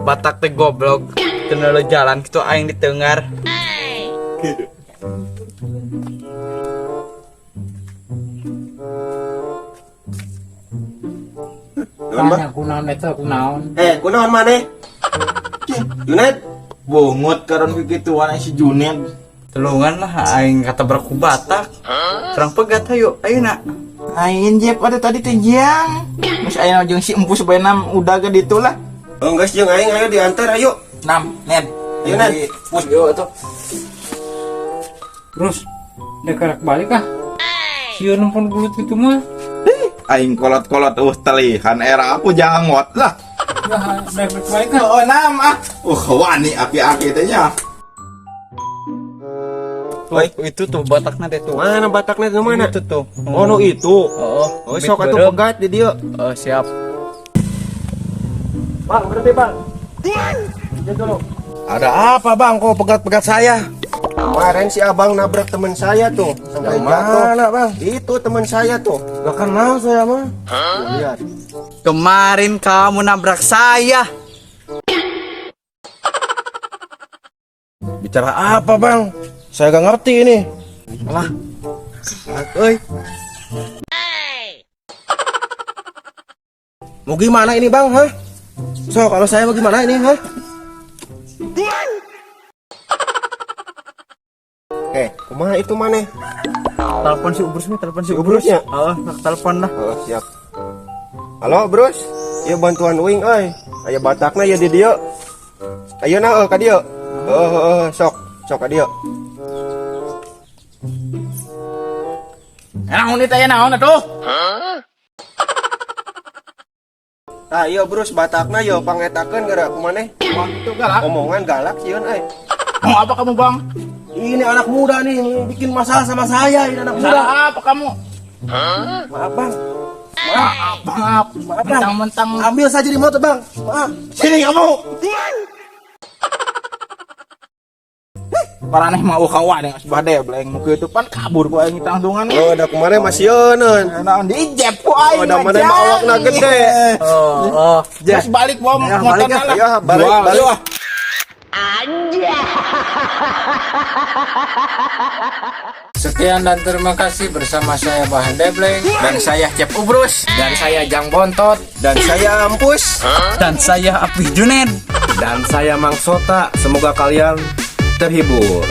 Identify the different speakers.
Speaker 1: Batak teh goblok. Teu jalan kitu aing ditengar.
Speaker 2: Tanya kunaon eta, kunaon?
Speaker 3: Eh, kunaon maneh? Junet,
Speaker 4: Bungut karon kikituan si Junet.
Speaker 1: Tulungan lah aing katabrak ku Batak. Terang pegat hayu, ayeuna.
Speaker 4: Aing Jep ada tadi teh jiang. Geus aya jeung si Empus bae udah ge ditu lah.
Speaker 3: Oh, geus jeung aing ayo diantar ayo.
Speaker 4: Nam, Ned.
Speaker 3: Ayo, Ned.
Speaker 4: Pus yo atuh.
Speaker 2: Terus dek balik ah. Sieun nempon gelut gitu mah.
Speaker 4: Aing kolot-kolot telihan era aku jangot lah.
Speaker 2: Ya dek balik ah.
Speaker 4: Oh, nam ah. Wani aki-aki teh nya.
Speaker 1: Tuh, itu tuh Batakna teh tuh.
Speaker 3: Mana Batakna tuh mana?
Speaker 1: Itu tuh.
Speaker 3: Oh, nu itu.
Speaker 1: Oh,
Speaker 3: Oh, sok atuh pegat di dieu.
Speaker 1: Oh, siap.
Speaker 3: Bang, berhenti, Bang. Dia dulu.
Speaker 4: Ada apa bang kok pegat-pegat saya?
Speaker 3: Kemarin si abang nabrak teman saya tuh sampai
Speaker 4: Yang
Speaker 3: jatuh.
Speaker 4: mana, Bang?
Speaker 3: Itu teman saya tuh.
Speaker 4: Gak kenal saya mah.
Speaker 3: Tuh, lihat.
Speaker 1: Kemarin kamu nabrak saya.
Speaker 4: Bicara apa bang? Saya gak ngerti ini.
Speaker 1: Lah. Euy.
Speaker 4: Mau gimana ini bang? Hah? So kalau saya mau gimana ini? Hah?
Speaker 3: Eh, kumaha itu maneh?
Speaker 1: Telepon si Ubrus nih, telepon si
Speaker 3: Si Ubrusnya?
Speaker 1: Ubrus. Oh, telepon lah.
Speaker 3: Oh, siap. Halo, Bros. Ieu bantuan uing euy. Aya Batakna ya di dieu. Ayeuna ka dieu. Heuh heuh sok, sok ka dieu.
Speaker 4: Naon itu ya naon atuh?
Speaker 3: Tah, ieu Bros Batakna yo pangetakeun gara ku maneh.
Speaker 4: Itu galak.
Speaker 3: Omongan galak sieun euy.
Speaker 4: Mau apa kamu bang? Ini anak muda nih bikin masalah sama saya ini anak muda.
Speaker 2: Salah apa kamu?
Speaker 4: Maaf bang.
Speaker 2: Maaf, maaf.
Speaker 4: Maaf bang.
Speaker 2: Mentang-mentang
Speaker 4: Ambil saja di motor bang. Maaf. Sini kamu. Paraneh mau kawan yang sebelah deh beleng muka itu pan kabur ku aing tangtungan.
Speaker 3: Oh, da kemarin masih sieun.
Speaker 4: Naon dijep ku aing.
Speaker 3: Oh, da maneh mah awakna gede.
Speaker 1: Oh, oh.
Speaker 4: Terus balik bawa
Speaker 1: Ya,
Speaker 4: motor
Speaker 1: balik ya.
Speaker 4: lah.
Speaker 3: Ya, balik,
Speaker 4: Jual,
Speaker 3: balik.
Speaker 4: ah.
Speaker 2: Sekian dan terima kasih bersama saya Bahan Debleng
Speaker 4: Dan saya Cep Ubrus.
Speaker 2: dan saya Jang Bontot.
Speaker 3: Dan saya Ampus.
Speaker 1: Dan saya Apih Junet.
Speaker 3: Dan saya Mang Sota. Semoga kalian terhibur.